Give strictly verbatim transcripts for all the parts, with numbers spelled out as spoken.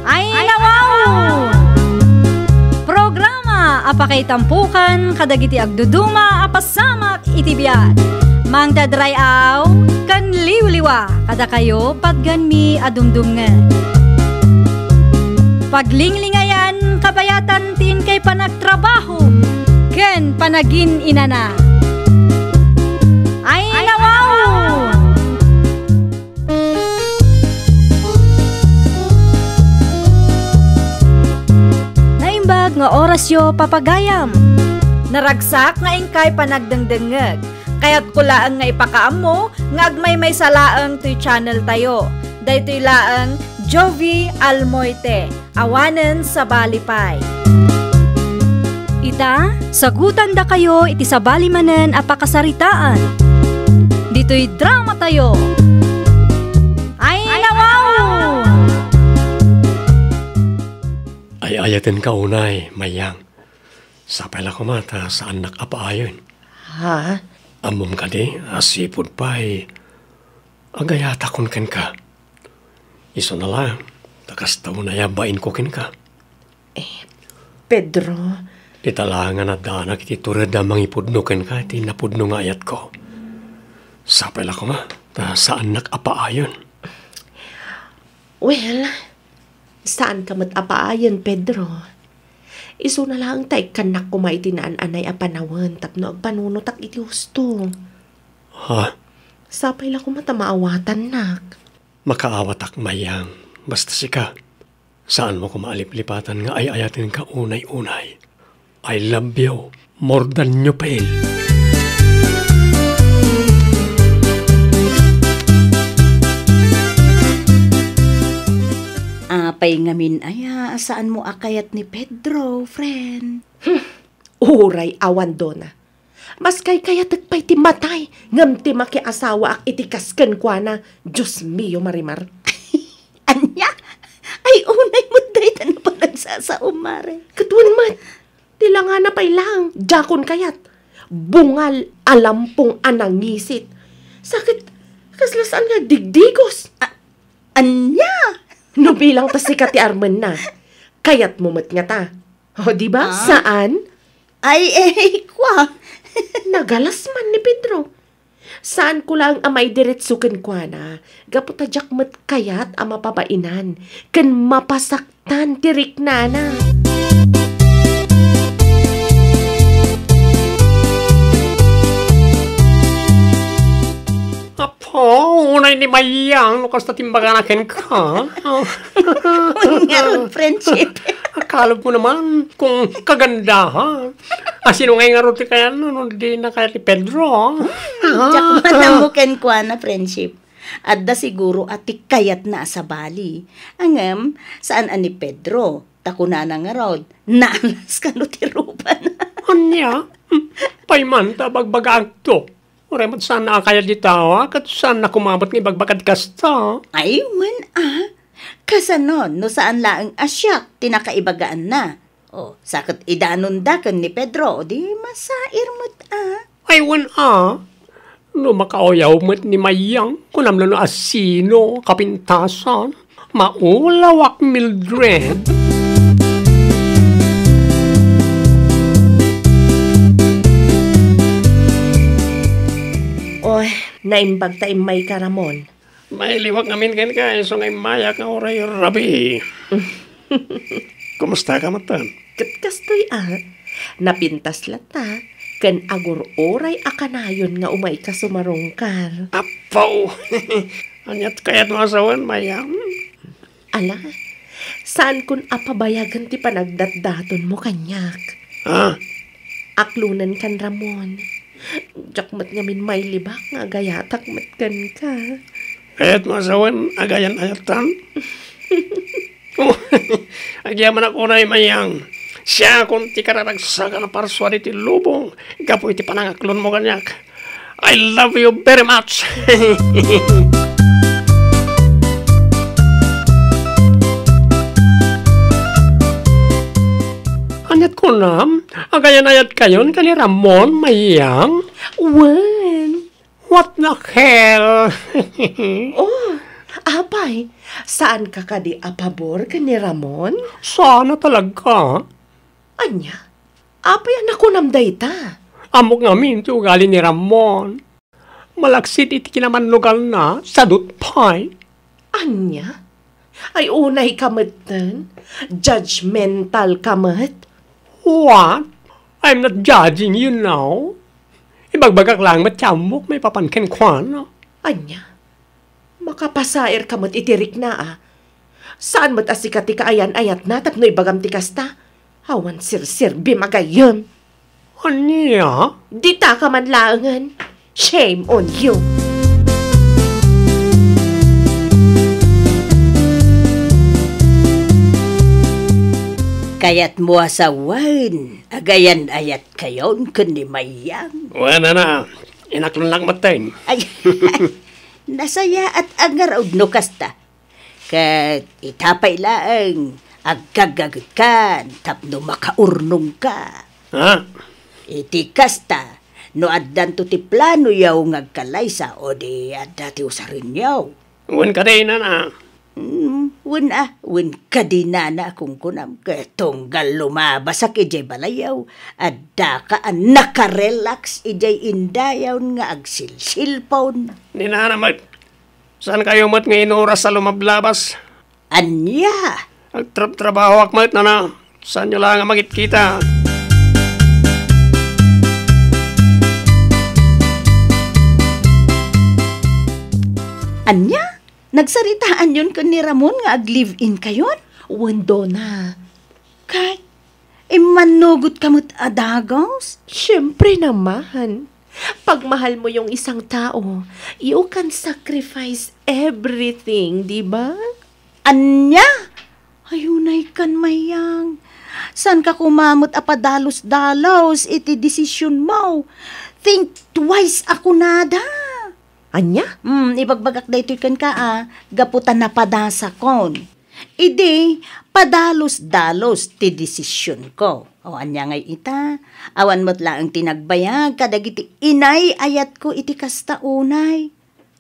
Ayna wow! Programa a pakaitampukan kadagiti agduduma a pasamak iti biag. Mangdadray-aw ken liwliwa kadakayo patgenmi a dumdumngeg. Paglinglingayan kabayatan ti inkay panagtrabaho ken panagin-inana. Ayna wow! Naimbag nga orasyo, papagayam. Naragsak nga inkay panagdengdengngeg. Kayatko laeng nga ipakaammo nga agmaymaysa laeng toy channel tayo. Daytoy laeng Jovi Almoite, awanen sabali pay. Ita, sagutandakayo iti sabali manen a pakasaritaan. Ditoy drama tayo. Ayna wow! Ay-ayatenka unay, Mayang. Sapay la koma ta saannak a paayen. Ha? Ammom kadi a sipud pay agayatakon kenka. Isuna la, ta kasta unay a bainko kenka. Eh, Pedro. Ita la nga naddanak iti tured a mangipudno kenka iti napudno nga ayatko. Sapay la koma, ta saannak a paayen. Well, saanka met a paayen, Pedro. Isuna laeng ta ikkannak koma iti naan-anay a panawen tapno agpanunotak iti husto. Ha? Sapay la koma ta maawatannak. Makaawatak, Mayang. Basta sika, saanmo koma a liplipatan nga ay-ayatenka unay-unay. I love you more than you feel. Apay ngamin aya a saanmo a kayat ni Pedro, friend? Hmm. Uray awan, Dona. Mas kaykayatek pay ti matay ngem ti makiasawaak iti kas kenkuana, Dios mio, Marimar. Ania? Ay, unay met dayta no panagsasaom, Mare. Ket wen met, ti langana pay lang, diakon kayat. Bungal a lampong a nangisit. Sakit, kasla saan nga agdigdigos. A-, ania? No bilang ta sika ti armenna, kayatmo met ngata. O, di ba? Ah? Saan? Ay, eh, kwa. Nagalas man ni Pedro. Saanko laeng a maidiretso kenkuana, gapu ta diak met kayat a mapabainan ken mapasaktan ti riknana. Apo, unay ni Mayang no kasta ti imbagana kenka. Ngarud, friendship. Akalab mo naman kung kagandahan. A, sino ngay ngarud ti kayatna no di na kayat ni Pedro? Diak man ammo kenkuana, friendship. Adda siguro a ti kayatna a sabali. Ngem, saan a ni Pedro. Ta kunana ngarud, naalas kano ti rupana. Ania? Pay man ta bagbagaagto. Uray met saan a kayat ti tao, a, ket saan a koma met nga ibagbagad kasta. Ay, wen a. Kasano no saan laeng a siak ti nakaibagaanna? O, sa ket idanonda ken ni Pedro, o di masair met a. Ay, wen a. No makauyaw met ni Mayang, kunam la no asino kapintasan. Maulawak, Mildred. Oy, naimbag ta immayka, Ramon. Mailiwak ngamin kenka, isu nga immayak nga uray rabii. Kumusta ka met? Ket kastoy a, napintas latta, ken agur-uray a kanayon nga umayka sumarungkar. Apo! Aniat kayat mo a sawen, Mayang? Ala, saankon a pabayagen ti panagdatdatonmo kaniak. Ah? Aklonen kan Ramon. Diak met ngamin mailibak nga agayatak met kenka. Kayat mo a sawen, agayan-ayatan? Oh, agyamanak unay, Mayang. Siakon ti kararagsakan a parsuan iti lubong gapu iti panangaklonmo kaniak. I love you very much. Aniat kunam, agayan-ayatkayon ken ni Ramon, Mayang? Wen. What Raquel! Oh, apay, saanka kadi a pabor ken ni Ramon? Saan a talaga. Ania? Apay a nakunam dayta? Ammok ngamin ti ugali ni Ramon. Malaksid iti kinamannugalna, sadut pay. Ania? Ay, unayka metten? Judgmentalka met? What? I'm not judging you now. Ibagbagak laeng met ti ammok maipapan kenkuana. Ania? Makapasairka met iti rikna, a. Saan met a sika ti kaayan-ayatna tapno ibagam ti kasta? Awan serserbim a gayyem. Ania? Ditaka man laengen. Shame on you! Kayatmo a sawen, agayan-ayatkayon ken ni Mayang? Wen, nana, inaklonnak metten. Ay, nasayaat a ngarud no kasta. Ket ita pay laeng, aggaggagedkan tapno makaurnongka. Ha? Iti kasta, no addanto ti planoyo nga agkalaysa, o di adda ti usarenyo. Wen kadi, nana? Mm, wen a, wen kadi, nana, a kunkunam, ket tunggal lumabasak idiay balayyo, addaka a nakarelax idiay indayon nga agsilsilpon. Ni nana met, saankayo met nga inuras a lumablabas? Ania? Agtrabtrabahoak met, nana. Saanyo laeng a makitkita. Ania? Nagsaritaanyon ken ni Ramon nga ag-live-in kayon? Wen, Dona. Kay, immannugotka met a dagus? Siyempre naman. Pagmahal mo yung isang tao, you can sacrifice everything, di ba? Ania? Ay, unaykan, Mayang. Saanka koma met a padalus-dalus iti desisionmo. Think twice a kunada. Ania? Hmm, ibagbagak daytoy kenka, a, gapu ta napadasakon. Idi, padalus-dalus ti desisionko. O, ania ngay ita? Awan met laeng ti nagbayag kadagiti inay-ayatko iti kasta unay.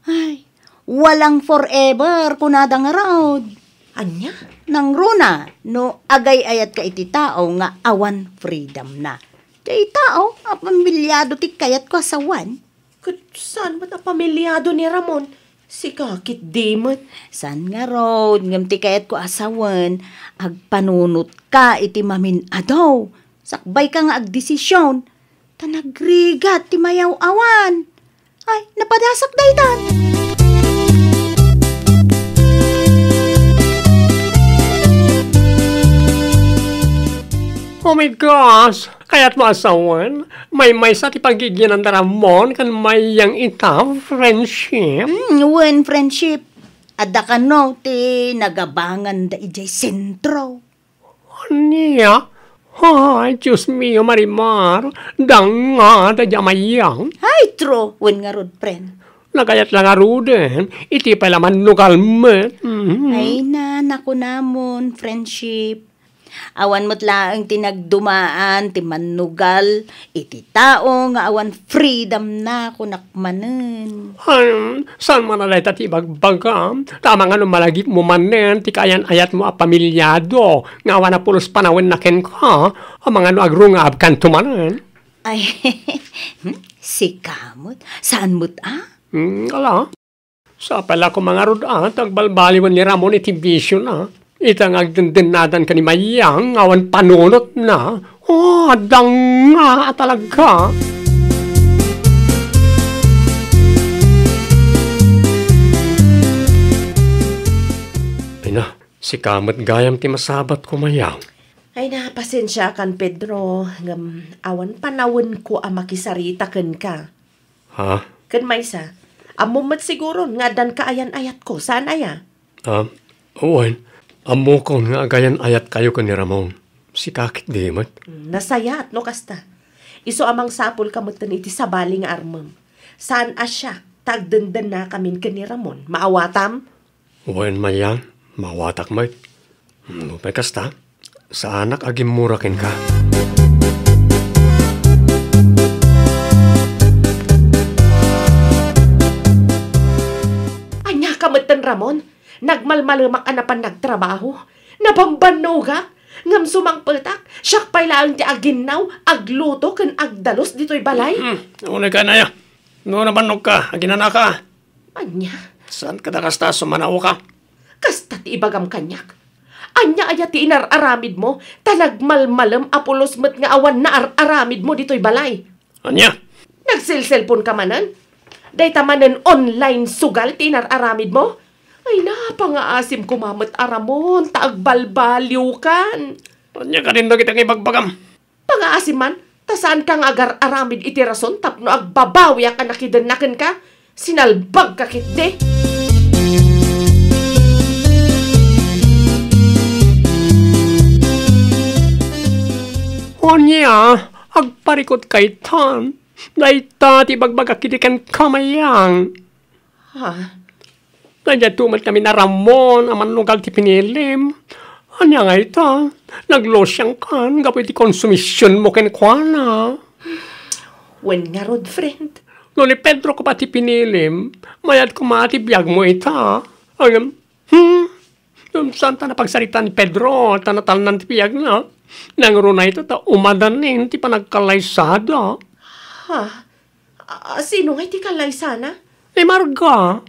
Ay, walang forever, kunada ngarud. Ania? Nangruna, no agay-ayatka iti tao nga awan freedom na. Ti tao a pamilyado ti kayatko a sawen. Ket saan met a pamilyado ni Ramon? Sika ketdi met. Saan ngarud, ngem ti kayatko a sawen, agpanunotka iti mamin-adu. Sakbayka nga agdesision. Ta nagrigat ti mayaw-awan. Ay, napadasak daytan. Oh my gosh! Kayatmo a sawen, maymaysa ti pagiginan da Ramon ken Mayang ita, friendship? Hmm, wen, friendship. Adda kano ti nagabanganda idiay sentro. Ania? Ay, Dios mio, Marimar, dangngada diay a Mayang. Ay, true, wen ngarud, friend. Nagayat la ngaruden, iti pay la mannugal met. Mhm. Ay na, nakunamon, friendship. Awan met laeng ti nagdumaan ti mannugal iti tao nga awan freedom na, kunak manen. Ay, saan man a dayta ti ibagbagam? Ta amangan no malagipmo manen ti kaayan-ayatmo a pamilyado nga awan a pulos panawenna kenka, amangan no agrungabkanto manen. Ay, hmm, sika met? Saan met a? Hmm, ala. Sapay la koma ngarud a, ta agbalbaliwen ni Ramon iti bisiona. Ita nga agdendennadan ken ni Mayang nga awan panunotna. Oh, dangngada talaga. Ay na, sika met gayam ti masabatko, Mayang. Ay na, pasensiakan, Pedro, ngem awan panawenko a makisarita kenka. Ha? Ken maysa, ammom met siguron nga addan kaayan-ayatko, saan aya? Ah, wen, ammokon nga agayan-ayatkayo ken ni Ramon. Sika ketdi met. Hmm, nasayaat no kasta. Isu a mangsapulka metten iti sabali nga armem. Saan a siak ta agdendennakamin ken ni Ramon. Maawatam? Wen, Mayang, maawatak met. Nupay kasta, saanak a gimmura kenka. Ramon, nagmalmalemak a napan nagtrabaho. Nabambannogak, ngem sumangpetak, siak pay laeng ti aginnaw, agluto ken agdalus ditoy balay. Hmm, unay ka, Naya. No nabannogka, aginanaka. Ania? Saan kada kasta a sumanaoka? Kasta ti ibagam kaniak. Ania aya ti inar-aramidmo, ta nagmalmalem a pulos met nga awan naar-aramidmo ditoy balay? Ania? Nagselselponka manen? Dayta manen online sugal ti inar-aramidmo? Ay, napangaasim koma met a Ramon, ta agbalbaliwkan. Ania kadin dagiti nga ibagbagam? Pangaasim man, ta saanka nga agar-aramid iti rason tapno agbabawiak a nakidenna kenka? Sinalbagka ketdi. Ania, agparikut kaytan. Dayta ti ibagbagak idi kenka, Mayang. Ha? Daydiay met ngamin a Ramon a mannugal ti pinilim. Ania ngay ta? Naglusiangkan gapu iti konsumisionmo kenkuana. Wen ngarud, friend. No ni Pedro koma ti pinilim, mayat koma ti biagmo ita. Ngem, hmm, ngem saan ta napagsaritaan ni Pedro ta natalnan ti biagna. Nangruna ita ta umadanin ti panagkallaysada. Ha? Ah, sino ngay ti kallaysana? Ni Marga.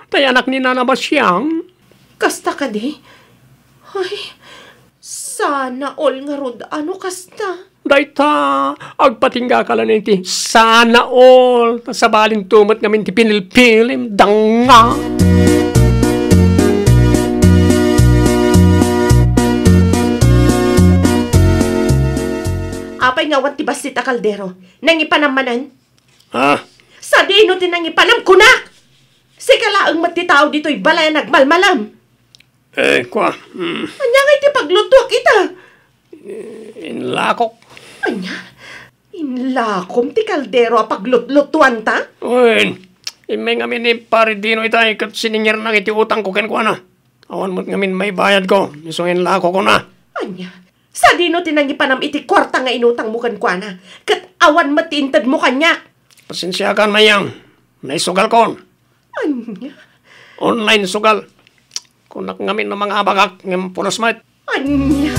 Tay anak ni Nana Basiang. Kasta kadi? Ay, sana all ngarud a no kasta. Dayta, agpatinggaka laeng iti sana all. Ta sabalinto met ngamin ti pinilpilim, danga. Apay nga awan ti bassit a kaldero? Nangipanam manen? Ha? Sadino ti nangipanam, kunak? Sika laeng met ti tao ditoy balay a nagmalmalem. Eh, kua, mm. Ania ngay ti paglutuak ita? Eh, inlakok. Ania? Inlakom ti kaldero a paglutlutuanta? Wen, immay ngamin ni Pare Dino ita, ket siningirnak iti utangko kenkuana. Awan met ngamin maibayadko, isu nga inlakokona. Ania? Sadino ti nangipanam iti kuarta nga inutangmo kenkuana? Ket awan met ti intedmo kaniak. Pasensiakan, Mayang. Naisugalkon. Ania? Online sugal. Kunak ngamin no mangabagak ngem pulos met. Ania?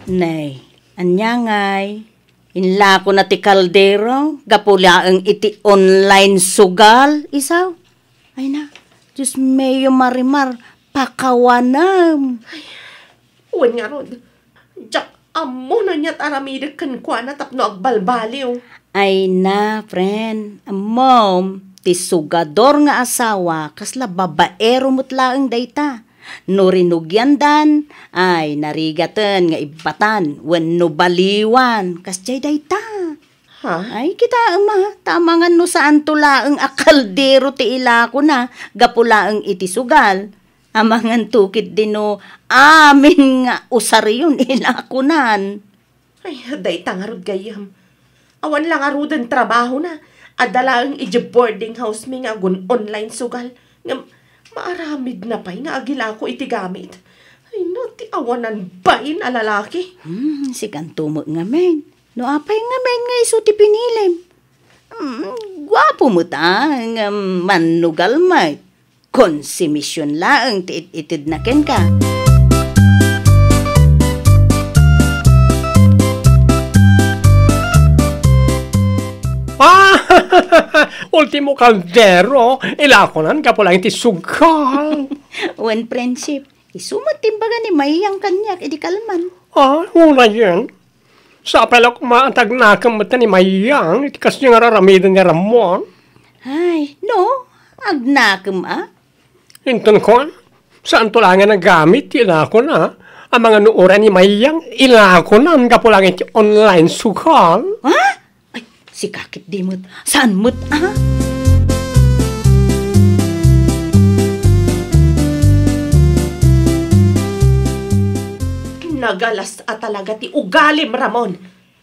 Nay, ania ngay? Inlakona ti kaldero, gapu laeng iti online sugal, isu. Ay na, Dios mio, Marimar, pakawanem. Wen ngarud, diak ammo no aniat aramidek kenkuana tapno agbalbaliw. Ay na, friend, ammom, ti sugador nga asawa, kasla babaero met laeng dayta. No rinugiandan, ay, narigaten nga ibbatan, wenno baliwan, kasdiay dayta. Ha? Ay, kitaem a, ta amangan no saanto laeng a kaldero ti ilakona, gapu laeng iti sugal. Amangan to ketdi no amin nga usarion ilakonan. Ay, dayta ngarud gayyem. Awan la ngaruden trabahona. Adda laeng idiay boarding house mi nga agun-online sugal. Ngem maaramidna pay nga agilako iti gamit. Ay, no, ti awanan bain a lalaki. Hmm, sikanto met ngamin. No apay ngamin nga isu ti pinilim? Hmm, guapo met a, ngem mannugal met. Konsumision laeng ti it-itedna kenka. Ah! Ultimo kaldero, ilakonan gapu laeng iti sugal. Wen, friendship, isu met ti imbaga ni Mayang kaniak idi kalman. Ah, unayen. Sapay la koma a tagnakem met ni Mayang iti kasdiay nga ar-aramiden ni Ramon. Ay, no, agnakem a? Inton kuan, saanto laeng a nagamit ti ilakona. Amangan no uray ni Mayang, ilakonan gapu laeng iti online sugal. Ha? Ay, sika ketdi met. Saan met, a? Nagalas a talaga ti ugalim, Ramon.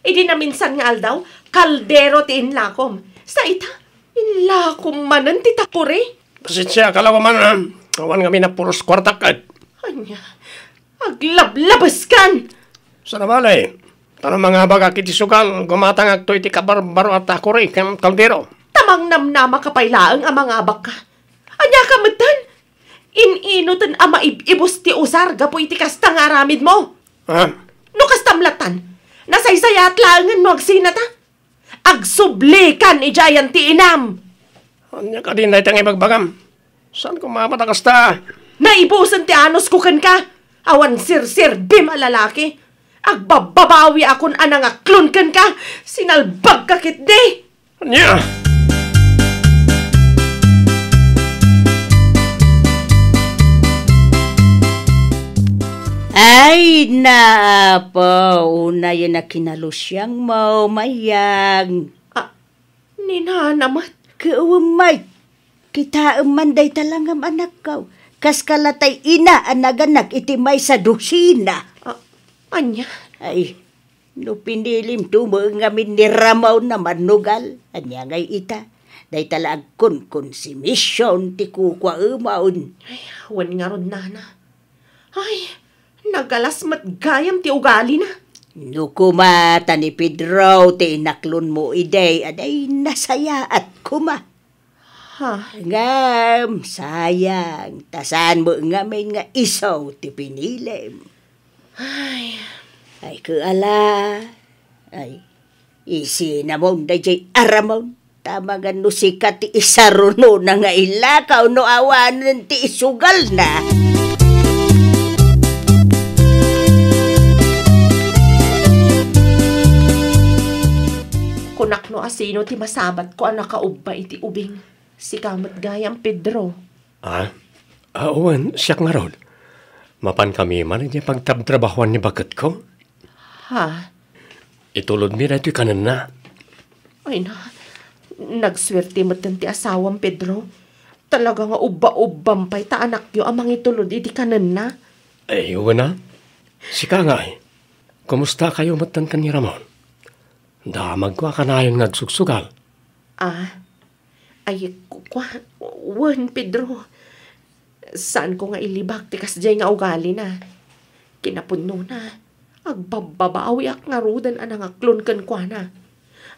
Idi naminsan nga aldaw, kaldero ti inlakom. Sa ita, inlakom manen ti tapuri. Pasensiaka la koma, a. Awan ngamin a puros kuartak ket. Ania? Aglablabeskan! Saan a bale? Ta no mangabagak iti sugal, gumatangakto iti kabarbaroan ta kuri ken kaldero. Ta mangnamnamaka pay laeng a mangabakka. Ania ka metten? In-inoten a maib-ibus ti usar gapu iti kasta nga aramidmo? Ha? No kastam lattan, nasaysayaat laengen no agsinata? Agsublikan idiay ti inam! Ania kadi dayta nga ibagbagam? Saan ko mapata kasta? Naibusen ti anusko kenka! Awan serserbim a lalaki! Agbabbabawiakon a nangaklon kenka! Sinalbagka ketdi! Ania? Ay, naapo, unayen a kinalusiangmo, Mayang. Ah, ni nana met? Kaawem met. Kitaem man dayta langam, anakko. Kaska latay ina a naganak iti maysa dosina. Ah, ania? Ay, no pinilimto met ngamin ni Ramon a mannugal, ania ngay ita? Dayta la agkonkonsumision ti kukuaemon. Ay, wen ngarud, nana. Ay, nagalas met gayam ti ugalina. No koma ta ni Pedro ti inaklonmo idi, aday nasayaat koma. Ha? Ngem, sayang, ta saan met ngamin nga isu ti pinilim. Ay. Ay, kaala. Ay, isinamon daydiay a Ramon. Ta amangan no sika ti isarunona nga ilako no awanen ti isugalna. Kunak no asino ti masabatko a nakaubba iti ubing. Sika met gayam, Pedro. Ah? Ah, wen, siak ngarud. Mapankami man idiay pagtrabtrabahoan ni baketko. Ha? Itulodmi daytoy kanenna. Ay na, nagsuerte metten ti asawam, Pedro. Talaga nga ubba-ubbam pay ta anakyo a mangitulod iti kanenna. Ay, wen a. Sika ngay, kumustakayo metten ken ni Ramon? Damagko a kanayon nga agsugsugal. Ah, ay, ku-, kua-, wen, Pedro. Saanko nga ilibak ti kasdiay nga ugalina. Kinapudnona, agbabbabawiak ngaruden a nangaklon kenkuana.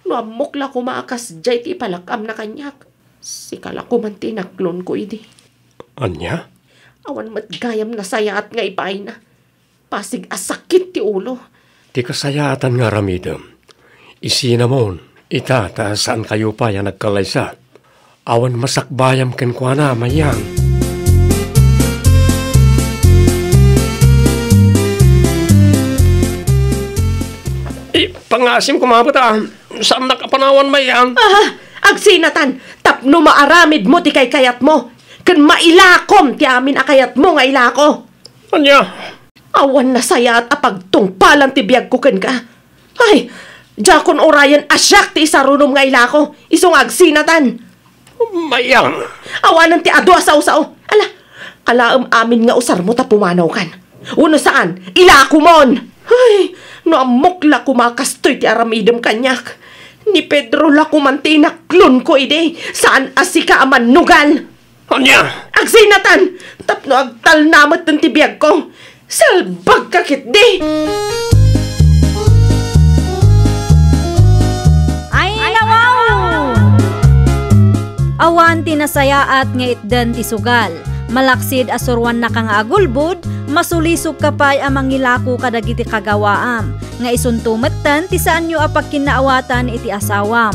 No ammok la koma a kasdiay ti ipalak-amna kaniak, sika la koman ti inaklonko idi. Ania? Awan met gayam nasayaat nga ipaayna. Pasig a sakit ti ulo. Ti kasayaatan nga aramidem, isinamon, ita ta saankayo pay a nagkalaysa. Awan masakbayam kenkuana, Mayang. Ipangasim koma met a saannak a panawan, Mayang. Ah, agsinatan, tapno maaramidmo ti kaykayatmo, ken mailakom ti amin a kayatmo nga ilako. Ania? Awan nasayaat a pagtungpalan ti biagko kenka. Ay, diakon urayen a siak ti isarunom nga ilako, isu nga agsinatan. Mayang. Awanen ti adu a saosao. Ala, alaem amin nga usarmo ta pumanawkan. Wenno saan, ilakomon. Ay, no ammok la koma kastoy ti aramidem kaniak. Ni Pedro la koman ti inaklonko idi, saan a sika a mannugal. Ania? Agsinatan! Tapno agtalna metten ti biagko. Salbagka ketdi! Ay, nawaw! Awan ti nasayaat nga itden ti sugal. Malaksid a suruannaka nga agulbod, masulisogka pay a mangilako kadagiti kagawaam, nga isunto metten ti saanyo a pagkinnaawatan iti asawam.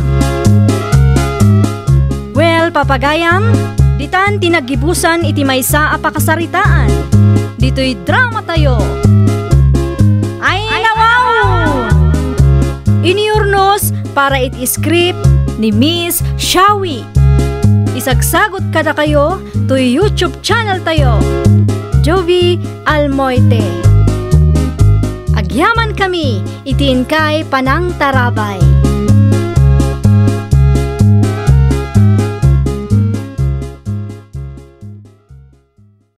Well, papagayam, ditan ti naggibusan iti maysa a pakasaritaan. Ditoy dramatayo. Ay, nawaw! Inurnos para iti script ni Miss Shawi. Isagsagot kadakayo toy YouTube channel tayo, Jovie Almoite. Agyamankami iti inkay panangtarabay.